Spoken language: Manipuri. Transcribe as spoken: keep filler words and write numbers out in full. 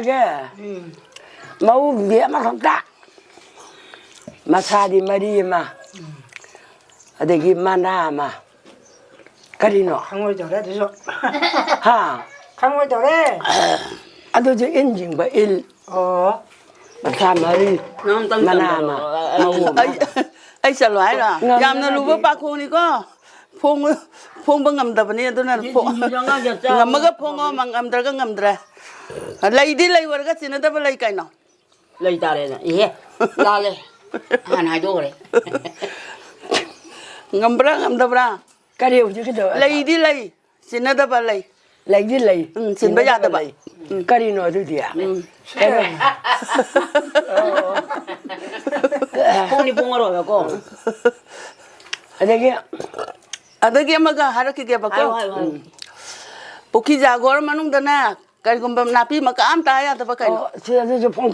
ꯒꯦ꯫ ꯎꯝ꯫ ꯃꯎꯗꯤ ꯑꯃꯈꯛꯇ꯫ ꯃꯁꯥꯗꯤ ꯃꯔꯤ ꯑꯃ꯫ ꯎꯝ꯫ ꯑꯗꯒꯤ ꯃꯅꯥ ꯑꯃ꯫ ꯀꯔꯤꯅꯣ? ꯈꯪꯉꯣꯏꯗꯧꯔꯦ ꯑꯗꯨꯁꯨ꯫ ꯍꯥ? ꯈꯪꯉꯣꯏꯗꯧꯔꯦ꯫ ꯑꯗꯨꯁꯨ ꯏꯟ ꯆꯤꯡꯕ ꯏꯜ꯫ ꯑꯣ꯫ ꯃꯁꯥ ꯃꯔꯤ, ꯅꯪ ꯑꯝꯇꯪ ꯃꯅꯥ ꯑꯃ, ꯇꯝꯕꯤꯔꯛꯑꯣ꯫ ꯃꯎ ꯑꯃ꯫ ꯑꯩ, ꯑꯩ ꯆꯠꯂꯣ ꯍꯥꯏꯔꯣ? ꯉꯝꯗ꯭ꯔꯗꯤ ꯌꯥꯝꯅ ꯂꯨꯕ ꯄꯥꯈꯣꯡꯅꯤꯀꯣ꯫ ꯐꯣꯡ-, ꯐꯣꯡꯕ ꯉꯝꯗꯕꯅꯤ, ꯑꯗꯨꯅ ꯐꯣ-, ꯁꯤꯡꯖꯨꯁꯨ ꯑꯉꯥꯡꯁꯦ ꯆꯥꯕ ꯉꯝꯃꯒ ꯐꯣꯡꯉꯣ, ꯃꯪ-, ꯉꯝꯗ꯭ꯔꯒ ꯉꯝꯗ꯭ꯔꯦ꯫ ꯂꯩꯗꯤ ꯂꯩ ꯑꯣꯏꯔꯒ ꯆꯤꯟꯅꯗꯕ ꯂꯩ ꯀꯩꯅꯣ? ꯂꯩ ꯇꯥꯔꯦꯅ꯫ ꯏꯍꯦ, ꯂꯥꯜꯂꯦ꯫ ꯍꯥꯟꯅ ꯍꯥꯏꯗꯣꯛꯈ꯭ꯔꯦ꯫ ꯉꯝꯕ꯭ꯔꯥ ꯉꯝꯗꯕ꯭ꯔꯥ? ꯀꯔꯤ ꯍꯧꯖꯤꯛ ꯀꯩꯗꯧꯋꯦ? ꯂꯩꯗꯤ ꯂꯩ, ꯆꯤꯟꯅꯗꯕ ꯂꯩ꯫ ꯂꯩꯗꯤ ꯂꯩ, ꯎꯝ, ꯆꯤꯟꯕ ꯆꯤꯟꯅꯗꯕ ꯌꯥꯗꯕ꯫ ꯂꯩ꯫ ꯎꯝ꯫ ꯀꯔꯤꯅꯣ ꯑꯗꯨꯗꯤ? ꯎꯝ꯫ ꯀꯩꯅꯣ? ꯐꯣꯡꯅꯤ ꯐꯣꯡꯉꯔꯣꯏꯕꯀꯣ꯫ ꯑꯗꯒꯤ ꯑꯗꯒꯤ ꯑꯃꯒ ꯍꯥꯏꯔꯛꯈꯤꯒꯦꯕꯀꯣ꯫ ꯍꯥꯏꯌꯨ, ꯍꯥꯏꯌꯨ, ꯍꯥꯏꯌꯨ꯫ ꯎꯝ꯫ ꯄꯨꯈ꯭ꯔꯤ ꯖꯥꯒꯣꯔ ꯃꯅꯨꯡꯗꯅꯦ, ꯀꯔꯤꯒꯨꯝꯕ ꯅꯥꯄꯤ ꯃꯀꯥ ꯑꯃ ꯇꯥ ꯌꯥꯗꯕ ꯀꯩꯅꯣ? ꯑꯣ, ꯁꯤ ꯑꯗꯨꯁꯨ ꯐꯣꯡꯗꯣꯛ